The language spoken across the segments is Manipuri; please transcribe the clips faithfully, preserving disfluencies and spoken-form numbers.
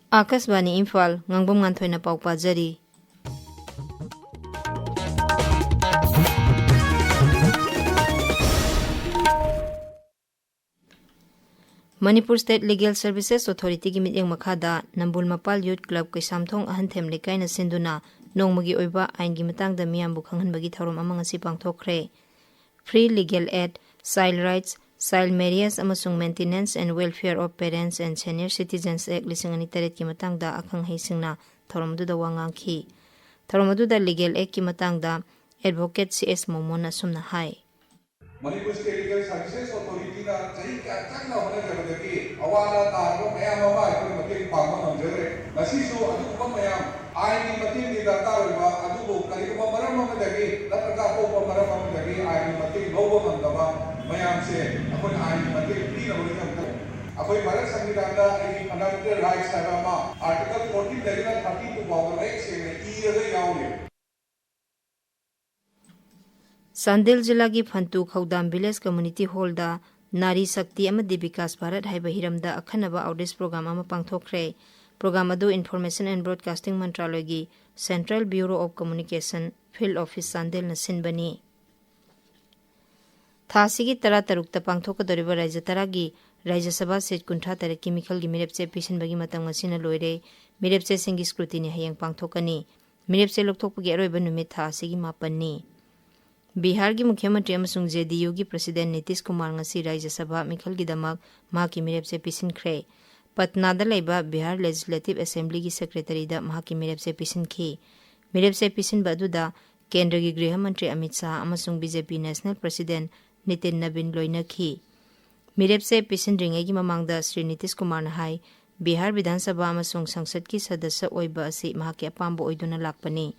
ꯑꯥꯀꯥꯁꯕꯥꯅꯤ ꯏꯝꯐꯥꯜ, ꯉꯥꯡꯕꯝ ꯉꯥꯟꯊꯣꯏꯅ ꯄꯥꯎ ꯄꯥꯖꯔꯤ꯫ ꯃꯅꯤꯄꯨꯔ ꯁ꯭ꯇꯦꯠ ꯂꯤꯒꯦꯜ ꯁꯔꯚꯤꯁꯦꯁ ꯑꯣꯊꯣꯔꯤꯇꯤꯒꯤ ꯃꯤꯠꯌꯦꯡ ꯃꯈꯥꯗ ꯅꯝꯕꯨꯜ ꯃꯄꯥꯜ ꯌꯨꯠ ꯀ꯭ꯂꯕ ꯀꯩꯁꯥꯝꯊꯣꯡ ꯑꯍꯟꯊꯦꯝ ꯂꯩꯀꯥꯏꯅ ꯁꯤꯟꯗꯨꯅ ꯅꯣꯡꯃꯒꯤ ꯑꯣꯏꯕ ꯑꯥꯏꯟꯒꯤ ꯃꯇꯥꯡꯗ ꯃꯤꯌꯥꯝꯕꯨ ꯈꯪꯍꯟꯕꯒꯤ ꯊꯧꯔꯝ ꯑꯃ ꯉꯁꯤ ꯄꯥꯡꯊꯣꯛꯈ꯭ꯔꯦ꯫ Free Legal Aid, Child Rights, Child Marriage ꯑꯃꯁꯨꯡ Maintenance and Welfare of Parents and Senior Citizens Act ꯂꯤꯁꯤꯡ ꯑꯅꯤ ꯇꯔꯦꯠꯀꯤ ꯃꯇꯥꯡꯗ ꯑꯈꯪ ꯑꯍꯩꯁꯤꯡꯅ ꯊꯧꯔꯝ ꯑꯗꯨꯗ ꯋꯥ ꯉꯥꯡꯈꯤ꯫ ꯊꯧꯔꯝ ꯑꯗꯨꯗ ꯂꯤꯒꯦꯜ ꯑꯦꯗꯀꯤ ꯃꯇꯥꯡꯗ ꯑꯦꯗꯚꯣꯀꯦꯠ ꯁꯤ ꯑꯦꯁ ꯃꯣꯃꯣꯟꯅ ꯑꯁꯨꯝꯅ ꯍꯥꯏ꯫ ꯃꯅꯤꯄꯨꯔ ꯁ꯭ꯇꯦꯠ ꯂꯤꯒꯦꯜ ꯁꯔꯚꯤꯁꯦꯁ ꯑꯣꯊꯣꯔꯤꯇꯤꯅ ꯆꯍꯤ ꯀꯌꯥ ꯆꯪꯅ ꯍꯣꯠꯅꯖꯕꯗꯒꯤ ꯑꯋꯥ ꯑꯅꯥ ꯇꯥꯔꯕ ꯃꯌꯥꯝ ꯑꯃ ꯑꯩꯈꯣꯏꯅ ꯃꯇꯦꯡ ꯄꯥꯡꯕ ꯉꯝꯖꯈ꯭ꯔꯦ꯫ ꯉꯁꯤꯁꯨ ꯑꯗꯨꯒꯨꯝꯕ ꯃꯌꯥꯝ, ꯑꯥꯏꯟꯒꯤ ꯃꯇꯦꯡꯗꯤ ꯗꯔꯀꯥꯔ ꯑꯣꯏꯕ, ꯑꯗꯨꯕꯨ ꯀꯔꯤꯒꯨꯝꯕ ꯃꯔꯝ ꯑꯃꯗꯒꯤ ꯅꯠꯇ꯭ꯔꯒ ꯑꯇꯣꯞꯄ ꯃꯔꯝ ꯑꯃꯗꯒꯤ ꯑꯥꯏꯟꯒꯤ ꯃꯇꯦꯡ ꯂꯧꯕ ꯉꯝꯗꯕ ꯃꯌꯥꯝꯁꯦ ꯑꯩꯈꯣꯏꯅ ꯑꯥꯏꯟꯒꯤ ꯃꯇꯦꯡ ꯄꯤꯅꯕꯒꯤꯗꯃꯛꯇ ꯑꯩꯈꯣꯏ ꯚꯥꯔꯠ ꯁꯪꯕꯤꯙꯥꯟꯗ ꯑꯩꯒꯤ ꯐꯟꯗꯥꯃꯦꯟꯇꯦꯜ ꯔꯥꯏꯠꯁ ꯍꯥꯏꯕ ꯑꯃ ꯑꯥꯔꯇꯤꯀꯜ ꯐꯣꯔꯇꯤꯟꯗꯒꯤꯅ ꯊꯥꯔꯇꯤ ꯇꯨ ꯐꯥꯎꯕ ꯃꯌꯦꯛ ꯁꯦꯡꯅ ꯏꯔꯒ ꯌꯥꯎꯔꯤ꯫ ꯆꯥꯟꯗꯦꯜ ꯖꯤꯂꯥꯒꯤ ꯐꯟꯇꯨ ꯈꯧꯗꯥꯝ ꯚꯤꯂꯦꯖ ꯀꯝꯃ꯭ꯌꯨꯅꯤꯇꯤ ꯍꯣꯜꯗ ꯅꯥꯔꯤ ꯁꯛꯇꯤ ꯑꯃꯗꯤ ꯕꯤꯀꯥꯁ ꯚꯥꯔꯠ ꯍꯥꯏꯕ ꯍꯤꯔꯝꯗ ꯑꯈꯟꯅꯕ ꯑꯥꯎꯠꯔꯤꯆ ꯄ꯭ꯔꯣꯒ꯭ꯔꯥꯝ ꯑꯃ ꯄꯥꯡꯊꯣꯛꯈ꯭ꯔꯦ꯫ ꯄ꯭ꯔꯣꯒ꯭ꯔꯥꯝ ꯑꯗꯨ ꯏꯟꯐꯣꯔꯃꯦꯁꯟ ꯑꯦꯟ ꯕ꯭ꯔꯣꯗꯀꯥꯁꯇꯤꯡ ꯃꯟꯇ꯭ꯔꯥꯂꯣꯏꯒꯤ central bureau of communication field office ꯆꯥꯟꯗꯦꯜꯅ ꯁꯤꯟꯕꯅꯤ꯫ ꯊꯥ ꯑꯁꯤꯒꯤ ꯇꯔꯥ ꯇꯔꯨꯛꯇ ꯄꯥꯡꯊꯣꯛꯀꯗꯧꯔꯤꯕ ꯔꯥꯖ꯭ꯌ ꯇꯔꯥꯒꯤ ꯔꯥꯖ꯭ꯌ ꯁꯚꯥ ꯁꯤꯠ ꯀꯨꯟꯊ꯭ꯔꯥ ꯇꯔꯦꯠꯀꯤ ꯃꯤꯈꯜꯒꯤ ꯃꯤꯔꯦꯞꯆꯦ ꯄꯤꯁꯤꯟꯕꯒꯤ ꯃꯇꯝ ꯉꯁꯤꯅ ꯂꯣꯏꯔꯦ꯫ ꯃꯤꯔꯦꯞꯆꯦꯁꯤꯡꯒꯤ ꯁ꯭ꯀ꯭ꯔꯨꯇꯤꯅꯤ ꯍꯌꯦꯡ ꯄꯥꯡꯊꯣꯛꯀꯅꯤ꯫ ꯃꯤꯔꯦꯞꯆꯦ ꯂꯧꯊꯣꯛꯄꯒꯤ ꯑꯔꯣꯏꯕ ꯅꯨꯃꯤꯠ ꯊꯥ ꯑꯁꯤꯒꯤ ꯃꯥꯄꯟꯅꯤ꯫ ꯕꯤꯍꯥꯔꯒꯤ ꯃꯨꯈ꯭ꯌ ꯃꯟꯇ꯭ꯔꯤ ꯑꯃꯁꯨꯡ ꯖꯦ ꯗꯤ ꯌꯨꯒꯤ ꯄ꯭ꯔꯁꯤꯗꯦꯟ ꯅꯤꯇꯤꯁ ꯀꯨꯃꯥꯔ ꯉꯁꯤ ꯔꯥꯖ꯭ꯌ ꯁꯚꯥ ꯃꯤꯈꯜꯒꯤꯗꯃꯛ ꯃꯍꯥꯛꯀꯤ ꯃꯤꯔꯦꯞꯆꯦ ꯄꯤꯁꯤꯟꯈ꯭ꯔꯦ꯫ ꯄꯠꯅꯥꯗ ꯂꯩꯕ ꯕꯤꯍꯥꯔ ꯂꯦꯖꯤꯁꯂꯦꯇꯤꯚ ꯑꯦꯁꯦꯝꯕ꯭ꯂꯤꯒꯤ ꯁꯦꯀ꯭ꯔꯦꯇꯔꯤꯗ ꯃꯍꯥꯛꯀꯤ ꯃꯤꯔꯦꯞꯆꯦ ꯄꯤꯁꯤꯟꯈꯤ꯫ ꯃꯤꯔꯦꯞꯆꯦ ꯄꯤꯁꯤꯟꯕ ꯑꯗꯨꯗ ꯀꯦꯟꯗ꯭ꯔꯒꯤ ꯒ꯭ꯔꯤꯍ ꯃꯟꯇ꯭ꯔꯤ ꯑꯃꯤꯠ ꯁꯥꯍ ꯑꯃꯁꯨꯡ ꯕꯤ ꯖꯦ ꯄꯤ ꯅꯦꯁꯅꯦꯜ ꯄ꯭ꯔꯁꯤꯗꯦꯟ ꯅꯤꯇꯤꯟ ꯅꯕꯤꯟ ꯂꯣꯏꯅꯈꯤ꯫ ꯃꯤꯔꯦꯞꯆꯦ ꯄꯤꯁꯤꯟꯗ꯭ꯔꯤꯉꯩꯒꯤ ꯃꯃꯥꯡꯗ ꯁ꯭ꯔꯤ ꯅꯤꯇꯤꯁ ꯀꯨꯃꯥꯔꯅ ꯍꯥꯏ, ꯕꯤꯍꯥꯔ ꯕꯤꯙꯥꯟ ꯁꯚꯥ ꯑꯃꯁꯨꯡ ꯁꯪꯁꯠꯀꯤ ꯁꯗꯁ꯭ꯌ ꯑꯣꯏꯕ ꯑꯁꯤ ꯃꯍꯥꯛꯀꯤ ꯑꯄꯥꯝꯕ ꯑꯣꯏꯗꯨꯅ ꯂꯥꯛꯄꯅꯤ꯫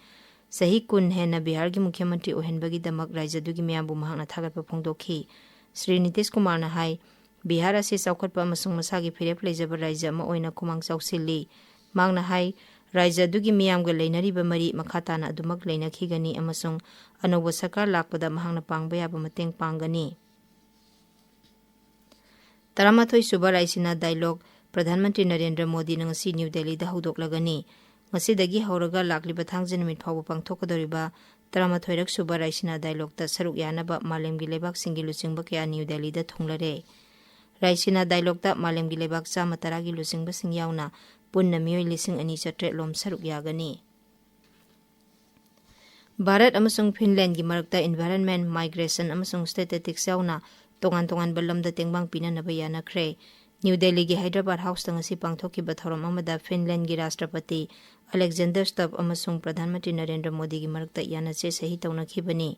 ꯆꯍꯤ ꯀꯨꯟ ꯍꯦꯟꯅ ꯕꯤꯍꯥꯔꯒꯤ ꯃꯨꯈ꯭ꯌ ꯃꯟꯇ꯭ꯔꯤ ꯑꯣꯏꯍꯟꯕꯒꯤꯗꯃꯛ ꯔꯥꯖ꯭ꯌ ꯑꯗꯨꯒꯤ ꯃꯤꯌꯥꯝꯕꯨ ꯃꯍꯥꯛꯅ ꯊꯥꯒꯠꯄ ꯐꯣꯡꯗꯣꯛꯈꯤ꯫ ꯁ꯭ꯔꯤ ꯅꯤꯇꯤꯁ ꯀꯨꯃꯥꯔꯅ ꯍꯥꯏ, ꯕꯤꯍꯥꯔ ꯑꯁꯤ ꯆꯥꯎꯈꯠꯄ ꯑꯃꯁꯨꯡ ꯃꯁꯥꯒꯤ ꯐꯤꯔꯦꯞ ꯂꯩꯖꯕ ꯔꯥꯖ꯭ꯌ ꯑꯃ ꯑꯣꯏꯅ ꯈꯨꯃꯥꯡ ꯆꯥꯎꯁꯤꯜꯂꯤ꯫ ꯃꯍꯥꯛꯅ ꯍꯥꯏ, ꯔꯥꯖ꯭ꯌ ꯑꯗꯨꯒꯤ ꯃꯤꯌꯥꯝꯒ ꯂꯩꯅꯔꯤꯕ ꯃꯔꯤ ꯃꯈꯥ ꯇꯥꯅ ꯑꯗꯨꯃꯛ ꯂꯩꯅꯈꯤꯒꯅꯤ ꯑꯃꯁꯨꯡ ꯑꯅꯧꯕ ꯁꯔꯀꯥꯔ ꯂꯥꯛꯄꯗ ꯃꯍꯥꯛꯅ ꯄꯥꯡꯕ ꯌꯥꯕ ꯃꯇꯦꯡ ꯄꯥꯡꯒꯅꯤ꯫ ꯇꯔꯥꯃꯥꯊꯣꯏ ꯁꯨꯕ ꯔꯥꯏꯁꯤꯅꯥ ꯗꯥꯏꯂꯣꯒ ꯄ꯭ꯔꯙꯥꯟ ꯃꯟꯇ꯭ꯔꯤ ꯅꯔꯦꯟꯗ꯭ꯔ ꯃꯣꯗꯤꯅ ꯉꯁꯤ ꯅ꯭ꯌꯨ ꯗꯦꯜꯂꯤꯗ ꯍꯧꯗꯣꯛꯂꯒꯅꯤ꯫ ꯉꯁꯤꯗꯒꯤ ꯍꯧꯔꯒ ꯂꯥꯛꯂꯤꯕ ꯊꯥꯡꯖ ꯅꯨꯃꯤꯠ ꯐꯥꯎꯕ ꯄꯥꯡꯊꯣꯛꯀꯗꯧꯔꯤꯕ ꯇꯔꯥꯃꯥꯊꯣꯏꯔꯛ ꯁꯨꯕ ꯔꯥꯏꯁꯤꯅꯥ ꯗꯥꯏꯂꯣꯒꯇ ꯁꯔꯨꯛ ꯌꯥꯅꯕ ꯃꯥꯂꯦꯝꯒꯤ ꯂꯩꯕꯥꯛꯁꯤꯡꯒꯤ ꯂꯨꯆꯤꯡꯕ ꯀꯌꯥ ꯅ꯭ꯌꯨ ꯗꯦꯜꯂꯤꯗ ꯊꯨꯡꯂꯔꯦ꯫ ꯔꯥꯏꯁꯤꯅꯥ ꯗꯥꯏꯂꯣꯒꯇ ꯃꯥꯂꯦꯝꯒꯤ ꯂꯩꯕꯥꯛ ꯆꯥꯝꯃ ꯇꯔꯥꯒꯤ ꯂꯨꯆꯤꯡꯕꯁꯤꯡ ꯌꯥꯎꯅ ꯄꯨꯟꯅ ꯃꯤꯑꯣꯏ ꯂꯤꯁꯤꯡ ꯑꯅꯤ ꯆꯥꯇ꯭ꯔꯦꯠ ꯂꯣꯝ ꯁꯔꯨꯛ ꯌꯥꯒꯅꯤ꯫ ꯚꯥꯔꯠ ꯑꯃꯁꯨꯡ ꯐꯤꯟꯂꯦꯟꯒꯤ ꯃꯔꯛꯇ environment, migration ꯑꯃꯁꯨꯡ statistics ꯌꯥꯎꯅ ꯇꯣꯉꯥꯟ ꯇꯣꯉꯥꯟꯕ ꯂꯝꯗ ꯇꯦꯡꯕꯥꯡ ꯄꯤꯅꯅꯕ ꯌꯥꯅꯈ꯭ꯔꯦ꯫ ꯅ꯭ꯌꯨ ꯗꯦꯜꯂꯤꯒꯤ ꯍꯥꯏꯗ꯭ꯔꯕꯥꯗ ꯍꯥꯎꯁꯇ ꯉꯁꯤ ꯄꯥꯡꯊꯣꯛꯈꯤꯕ ꯊꯧꯔꯝ ꯑꯃꯗ ꯐꯤꯟꯂꯦꯟꯒꯤ ꯔꯥꯁꯇ꯭ꯔꯄꯇꯤ ꯑꯂꯦꯛꯖꯦꯟꯗꯔ ꯁ꯭ꯇꯕ ꯑꯃꯁꯨꯡ ꯄ꯭ꯔꯙꯥꯟ ꯃꯟꯇ꯭ꯔꯤ ꯅꯔꯦꯟꯗ꯭ꯔ ꯃꯣꯗꯤꯒꯤ ꯃꯔꯛꯇ ꯌꯥꯅꯆꯦ ꯁꯍꯤ ꯇꯧꯅꯈꯤꯕꯅꯤ꯫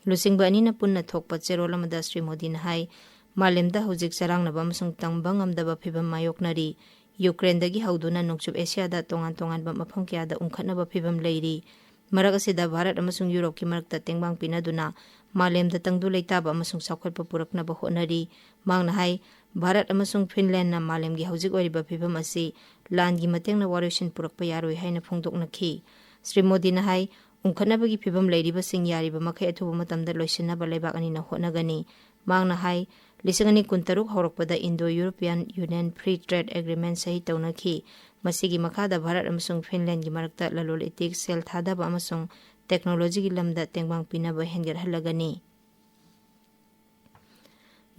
ꯂꯨꯆꯤꯡꯕ ꯑꯅꯤꯅ ꯄꯨꯟꯅ ꯊꯣꯛꯄ ꯆꯦꯔꯣꯜ ꯑꯃꯗ ꯁ꯭ꯔꯤ ꯃꯣꯗꯤꯅ ꯍꯥꯏ, ꯃꯥꯂꯦꯝꯗ ꯍꯧꯖꯤꯛ ꯆꯔꯥꯡꯅꯕ ꯑꯃꯁꯨꯡ ꯇꯝꯕ ꯉꯝꯗꯕ ꯐꯤꯚꯝ ꯃꯥꯌꯣꯛꯅꯔꯤ꯫ ꯌꯨꯀ꯭ꯔꯦꯟꯗꯒꯤ ꯍꯧꯗꯨꯅ ꯅꯣꯡꯆꯨꯞ ꯑꯦꯁꯤꯌꯥꯗ ꯇꯣꯉꯥꯟ ꯇꯣꯉꯥꯟꯕ ꯃꯐꯝ ꯀꯌꯥꯗ ꯎꯪꯈꯠꯅꯕ ꯐꯤꯚꯝ ꯂꯩꯔꯤ꯫ ꯃꯔꯛ ꯑꯁꯤꯗ ꯚꯥꯔꯠ ꯑꯃꯁꯨꯡ ꯌꯨꯔꯣꯞꯀꯤ ꯃꯔꯛꯇ ꯇꯦꯡꯕꯥꯡ ꯄꯤꯅꯗꯨꯅ ꯃꯥꯂꯦꯝꯗ ꯇꯪꯗꯨ ꯂꯩꯇꯥꯕ ꯑꯃꯁꯨꯡ ꯆꯥꯎꯈꯠꯄ ꯄꯨꯔꯛꯅꯕ ꯍꯣꯠꯅꯔꯤ꯫ ꯃꯍꯥꯛꯅ ꯍꯥꯏ, ꯚꯥꯔꯠ ꯑꯃꯁꯨꯡ ꯐꯤꯟꯂꯦꯟꯅ ꯃꯥꯂꯦꯝꯒꯤ ꯍꯧꯖꯤꯛ ꯑꯣꯏꯔꯤꯕ ꯐꯤꯚꯝ ꯑꯁꯤ ꯂꯥꯟꯒꯤ ꯃꯇꯦꯡꯅ ꯋꯥꯔꯣꯏꯁꯤꯟ ꯄꯨꯔꯛꯄ ꯌꯥꯔꯣꯏ ꯍꯥꯏꯅ ꯐꯣꯡꯗꯣꯛꯅꯈꯤ꯫ ꯁ꯭ꯔꯤ ꯃꯣꯗꯤꯅ ꯍꯥꯏ, ꯎꯪꯈꯠꯅꯕꯒꯤ ꯐꯤꯚꯝ ꯂꯩꯔꯤꯕꯁꯤꯡ ꯌꯥꯔꯤꯕ ꯃꯈꯩ ꯑꯊꯨꯕ ꯃꯇꯝꯗ ꯂꯣꯏꯁꯤꯟꯅꯕ ꯂꯩꯕꯥꯛ ꯑꯅꯤꯅ ꯍꯣꯠꯅꯒꯅꯤ꯫ ꯃꯍꯥꯛꯅ ꯍꯥꯏ, ꯂꯤꯁꯤꯡ ꯑꯅꯤ ꯀꯨꯟꯇꯔꯨꯛ ꯍꯧꯔꯛꯄꯗ Indo-European Union Free Trade Agreement ꯁꯍꯤ ꯇꯧꯅꯈꯤ꯫ ꯃꯁꯤꯒꯤ ꯃꯈꯥꯗ ꯚꯥꯔꯠ ꯑꯃꯁꯨꯡ ꯐꯤꯟꯂꯦꯟꯒꯤ ꯃꯔꯛꯇ ꯂꯂꯣꯟ ꯏꯇꯤꯛ, ꯁꯦꯜ ꯊꯥꯗꯕ ꯑꯃꯁꯨꯡ ꯇꯦꯛꯅꯣꯂꯣꯖꯤꯒꯤ ꯂꯝꯗ ꯇꯦꯡꯕꯥꯡ ꯄꯤꯅꯕ ꯍꯦꯟꯒꯠꯍꯜꯂꯒꯅꯤ꯫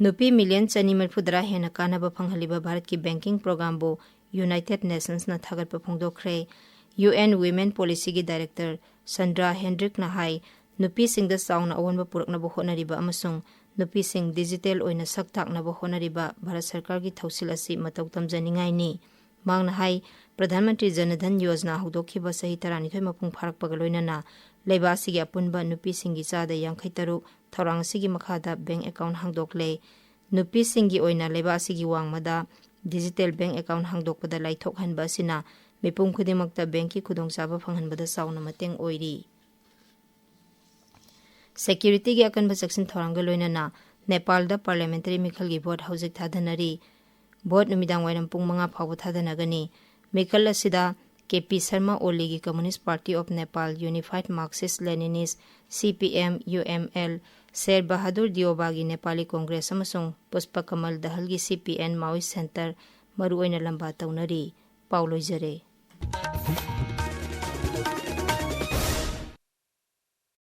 ꯅꯨꯄꯤ ꯃꯤꯂꯤꯌꯟ ꯆꯅꯤ ꯃꯔꯤꯐꯨꯇꯔꯥ ꯍꯦꯟꯅ ꯀꯥꯟꯅꯕ ꯐꯪꯍꯜꯂꯤꯕ ꯚꯥꯔꯠꯀꯤ banking programꯕꯨ United Nationsꯅ ꯊꯥꯒꯠꯄ ꯐꯣꯡꯗꯣꯛꯈ꯭ꯔꯦ꯫ UN Women Policyꯒꯤ Director ꯁꯟꯗ꯭ꯔꯥ ꯍꯦꯟꯗ꯭ꯔꯤꯛꯅ ꯍꯥꯏ, ꯅꯨꯄꯤꯁꯤꯡꯗ ꯆꯥꯎꯅ ꯑꯑꯣꯟꯕ ꯄꯨꯔꯛꯅꯕ ꯍꯣꯠꯅꯔꯤꯕ ꯑꯃꯁꯨꯡ ꯅꯨꯄꯤꯁꯤꯡ digital ꯑꯣꯏꯅ ꯁꯛ ꯇꯥꯛꯅꯕ ꯍꯣꯠꯅꯔꯤꯕ ꯚꯥꯔꯠ ꯁꯔꯀꯥꯔꯒꯤ ꯊꯧꯁꯤꯜ ꯑꯁꯤ ꯃꯇꯧ ꯇꯝꯖꯅꯤꯡꯉꯥꯏꯅꯤ꯫ ꯃꯍꯥꯛꯅ ꯍꯥꯏ, ꯄ꯭ꯔꯙꯥꯟ ꯃꯟꯇ꯭ꯔꯤ ꯖꯟ ꯙꯟ ꯌꯣꯖꯅꯥ ꯍꯧꯗꯣꯛꯈꯤꯕ ꯆꯍꯤ ꯇꯔꯥꯅꯤꯊꯣꯏ ꯃꯄꯨꯡ ꯐꯥꯔꯛꯄꯒ ꯂꯣꯏꯅꯅ ꯂꯩꯕꯥꯛ ꯑꯁꯤꯒꯤ ꯑꯄꯨꯟꯕ ꯅꯨꯄꯤꯁꯤꯡꯒꯤ ꯆꯥꯗ ꯌꯥꯡꯈꯩ ꯇꯔꯨꯛ ꯊꯧꯔꯥꯡ ꯑꯁꯤꯒꯤ ꯃꯈꯥꯗ bank account ꯍꯥꯡꯗꯣꯛꯂꯦ꯫ ꯅꯨꯄꯤꯁꯤꯡꯒꯤ ꯑꯣꯏꯅ ꯂꯩꯕꯥꯛ ꯑꯁꯤꯒꯤ ꯋꯥꯡꯃꯗ digital bank account ꯍꯥꯡꯗꯣꯛꯄꯗ ꯂꯥꯏꯊꯣꯛꯍꯟꯕ ꯑꯁꯤꯅ ꯃꯤꯄꯨꯝ ꯈꯨꯗꯤꯡꯃꯛꯇ bankꯀꯤ ꯈꯨꯗꯣꯡꯆꯥꯕ ꯐꯪꯍꯟꯕꯗ ꯆꯥꯎꯅ ꯃꯇꯦꯡ ꯑꯣꯏꯔꯤ꯫ Securityꯒꯤ ꯑꯀꯟꯕ ꯆꯦꯛꯁꯤꯟ ꯊꯧꯔꯥꯡꯒ ꯂꯣꯏꯅꯅ ꯅꯦꯄꯥꯜꯗ parliamentary ꯃꯤꯈꯜꯒꯤ vote ꯍꯧꯖꯤꯛ ꯊꯥꯗꯅꯔꯤ꯫ Vote ꯅꯨꯃꯤꯗꯥꯡ ꯋꯥꯏꯔꯝ ꯄꯨꯡ ꯃꯉꯥ ꯐꯥꯎꯕ ꯊꯥꯗꯅꯒꯅꯤ꯫ ꯃꯤꯈꯜ ꯑꯁꯤꯗ K P Sharma ꯑꯣꯂꯤꯒꯤ Communist Party of Nepal, Unified Marxist Leninist, C P M, U M L, ꯁꯦꯔ ꯕꯍꯥꯗꯨꯔ ꯗꯤꯑꯣꯕꯥꯒꯤ ꯅꯦꯄꯥꯂꯤ ꯀꯣꯡꯒ꯭ꯔꯦꯁ ꯑꯃꯁꯨꯡ ꯄꯨꯁꯄ ꯀꯃꯜ ꯗꯍꯜꯒꯤ C P N Maoist Centre ꯃꯔꯨꯑꯣꯏꯅ ꯂꯝꯕꯥ ꯇꯧꯅꯔꯤ꯫ ꯄꯥꯎ ꯂꯣꯏꯖꯔꯦ꯫